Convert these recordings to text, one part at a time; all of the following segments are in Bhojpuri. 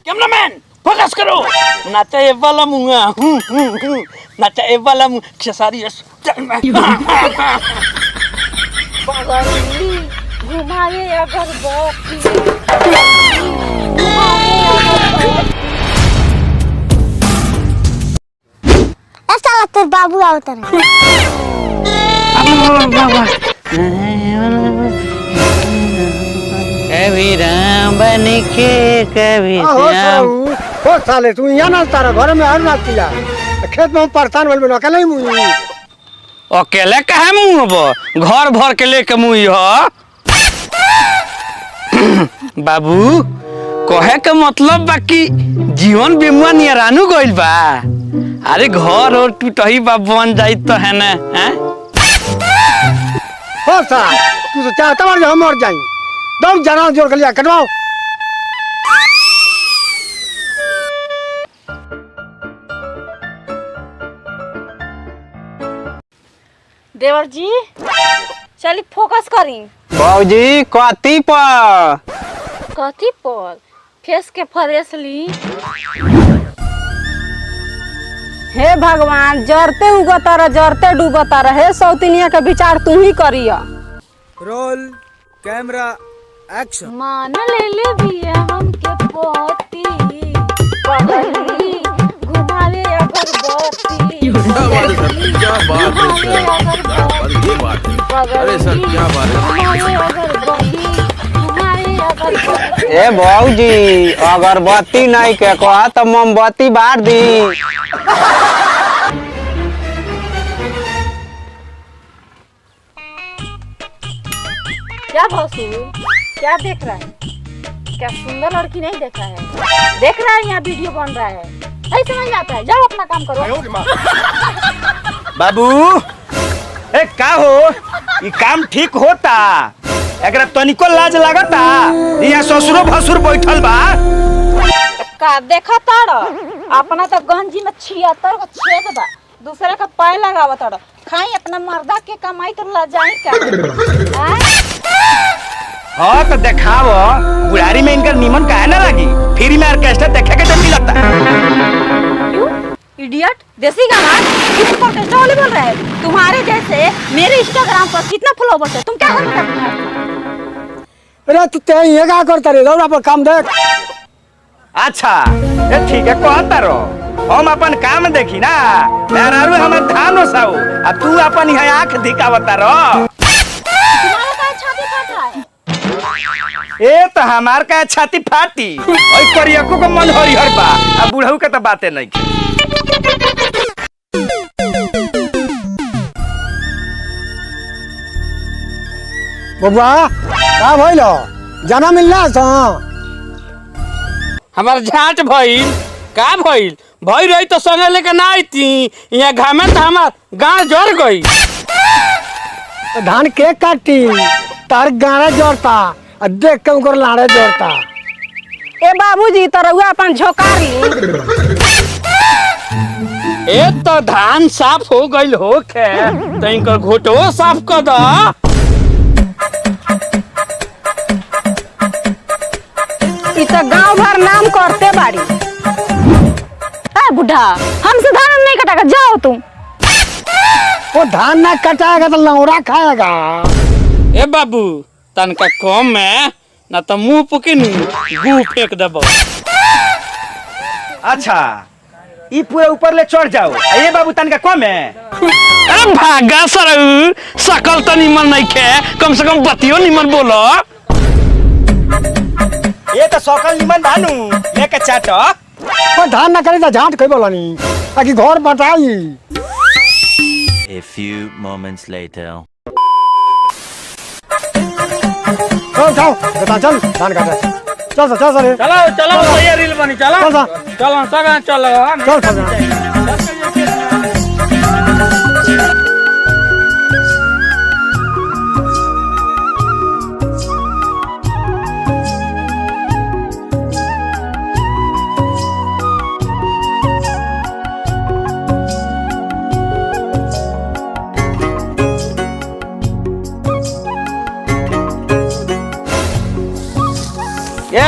कैमरामैन फोकस करो। नाचा ए वाला मुआ हूं हूं हूं, नाचा ए वाला मुआ खेसारी यस। बगली घुमावे अगरबत्ती, घुमावे अगरबत्ती। ए साला तोर बाबू आवत रहे। कभी राम बन के कभी हो श्याम। सरऊ, हो साले तू यहाँ ना तारा घर में हर नाच किया खेत में हम परेशान भइल बन अकेले ही मुई। अकेले काहे मुँह हब, घर भर के लेके मुँह ह। बाबू कहे के मतलब बा कि जीवन बीमा नियरानू गइल बा। अरे घर और टूटही बा बन जाई तो है ना, हैं? हो साला तू तो चाहता बार हम मर जाई, दम जाना जोड़ के लिया कटवाओ। देवर जी चली फोकस करी। बाबूजी कथी पर? कथी पर? फेस के फ्रेश ली। हे भगवान, जरते उगता रह जरते डूबता रह, हे सौतिनिया के विचार तू ही करिया। Roll camera action. मान ले ले बिया हमके पोती, बगली घुमावे अगरबत्ती। क्या बात है सर, क्या बात है सर, ये बात है। अरे सर क्या बात है। घुमावे अगरबत्ती, घुमावे अगरबत्ती। ए बाबूजी अगरबत्ती नहीं के कहा तो मोमबत्ती बार दी। क्या भौसू क्या देख रहा है? क्या सुंदर लड़की नहीं देखा है? देख रहा है यहाँ वीडियो बन रहा है, नहीं समझ में आता है। जाओ अपना काम करो। बाबू ए का हो, ई काम ठीक होता? एकरा तनिको लाज लागता? यहाँ ससुरो भसुर बैठल बा। का देखा ताड़ अपना तो गंजी में 76 को छेद बा, दूसरा का पाय लगावा ताड़। खाई अपना मर्दा के कमाई तो लजाई का। हाँ तो देखाव बुढ़ारी में इनकर निमन काहे ना लगी, फ्री में ऑर्केस्ट्रा देखे के तो मिलता। क्यों इडियट, देसी गाना किस ऑर्केस्ट्रा वाले बोल रहे हैं? तुम्हारे जैसे मेरे इंस्टाग्राम पर कितना फॉलोवर्स है, तुम क्या करते हो? अरे तू ते ये का करता रे, दौड़ा पर काम देख। अच्छा ए ठीक है कहता रहो, हम अपन काम देखी ना, मेहरारू हमर धान ओसाऊ आ तू अपन यहाँ आँख दिखावता रहो। तुम्हारा का छाती फाट रहा है? ए तो हमार का छाती फाटी, ओई करियको को मन हरिहर बा आ बुढ़ऊ के तो बाते नहीं। बबुआ का भइल जाना मिलना सा? हमार झाट भइल का भइल भई रही तो संगे लेके ना आईती, यहाँ घामे तो हमार गाँव जर गई। तो धान के काटी तार गाना जोड़ता और देख के उनकर लाड़े जोड़ता। ए बाबूजी तो रउआ अपन झोकार ली। ए तो धान साफ हो गइल हो के तो इनकर घोटो साफ कर द। ई तो गांव भर नाम करते बाड़ी। ए बुढ़ा हमसे धान नहीं कटागा, जाओ तुम। वो धान ना कटाएगा तो लौरा खाएगा। ए बाबू तनका कम में ना तो मुंह पुकिन गू फेंक देबो। अच्छा ई पूरा ऊपर ले चढ़ जाओ, ए बाबू तनका कम है। अरे भागा सरऊ, सकल तो निमन नहीं खे, कम से कम बतियो निमन बोलो। ये तो सकल निमन भानु लेके चाट। वो धान ना करे तो झाट कोई बोला नहीं ताकि घर बटाई। A few moments later. चल जाओ बेटा चल धान काटे, चल चल चल चलो चलो भैया रील बनी, चलो चल चलो सगा चलो चल चल।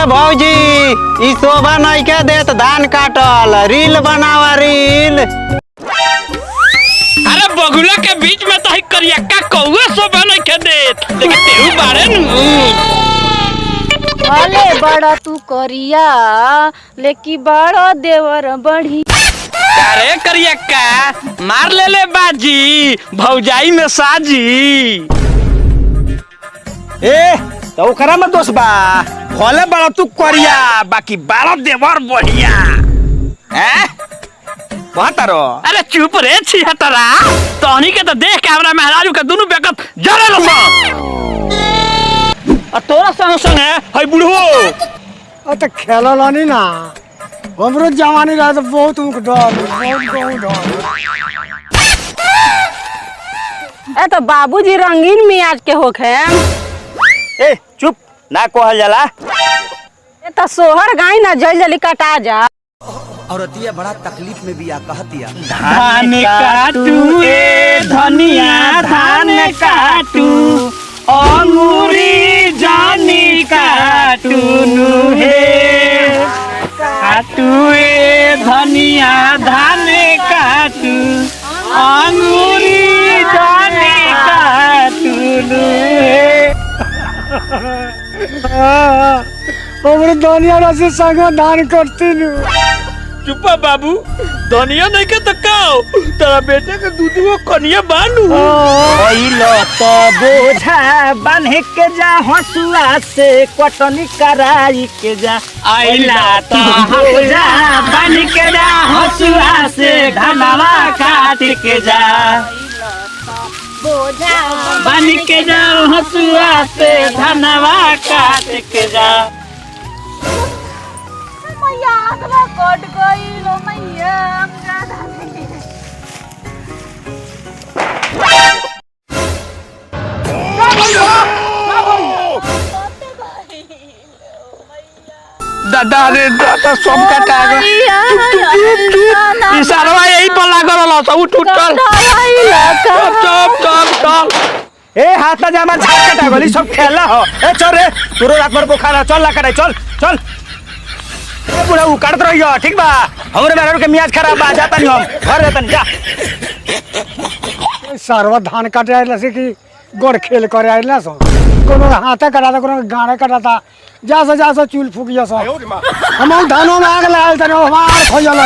ए भौजी, ई शोभा नहीं के देत धान काटल, रील बनावा रील। अरे बगुला के बीच में तो ही करियक्का कौआ शोभा नहीं के देत, लेकिन तेहू बारे नु। भले बड़ा तू करिया लेकिन बड़ा देवर बढ़ी। अरे करियक्का मार ले ले बाजी, भौजाई में साजी। ए तो ओकरा में दोष बा, भले बड़ा तू करिया बाकी बारह देवर बढ़िया हैं बहतारो। अरे चुप रे छिहतरा, तोहनी के तो देख के हमरा मेहरारू के दुनू बेकत जरे लस। आ तोरा संग संग है हई बुढ़ो। अ तो खेलल नहीं ना, हमरो जवानी रहे तो बहुत ऊँख डर, बहुत बहुत डर। ए तो बाबूजी रंगीन मियाज के होखे। ए चुप ना कहल जाला। ए तो सोहर गाय ना जल जल्दी कटा जा। औरतिया बड़ा तकलीफ में भी आ कहतिया, धान काटू ए धनिया धान काटू, अंगूरी जानी काटू नु हे, काटू ए धनिया धान काटू, अंगूरी जानी काटू नु हे। हमरो धनिया रसी संग धान करती नु। चुप्पा बाबू, धनिया नहीं के तो काओ तेरा बेटे के दूधू कनिया बानू। अइलो तो बोझा बांधे के जा, हंसुआ से कटनी कराई के जा। अइला तो बोझा बांध के जा, हंसुआ से धनवा काट के जा। बांध के जा हंसुआ से धनवा काट के जा। मैया आगवा कट गई लो मैया, हमरा दादा रे दादा सब काटा गए। चुप चुप चुप, इशारा यही पर लागल रहल, सब उठ उठ चल चुप चुप चल चल। ए हाथ ना जामा झाट कटा गली सब खेला हो। ए चल रे, तोरो रात भर बुखार है, चल ला कटाई चल चल। ए बुढ़ा उ काटत रहियो ठीक बा, हमरे मेहरारू के मियाज खराब बा, जाता नहीं हम घर जाता नहीं जा। सारवा धान काटे आइला से कि गोड़ खेल करे आइला सो, कोनो हाथे कटाता कोनो गाड़े कटाता, जा सो चूल फूक जा सो। हम धानों में आग लगाल तने हमार खोजल।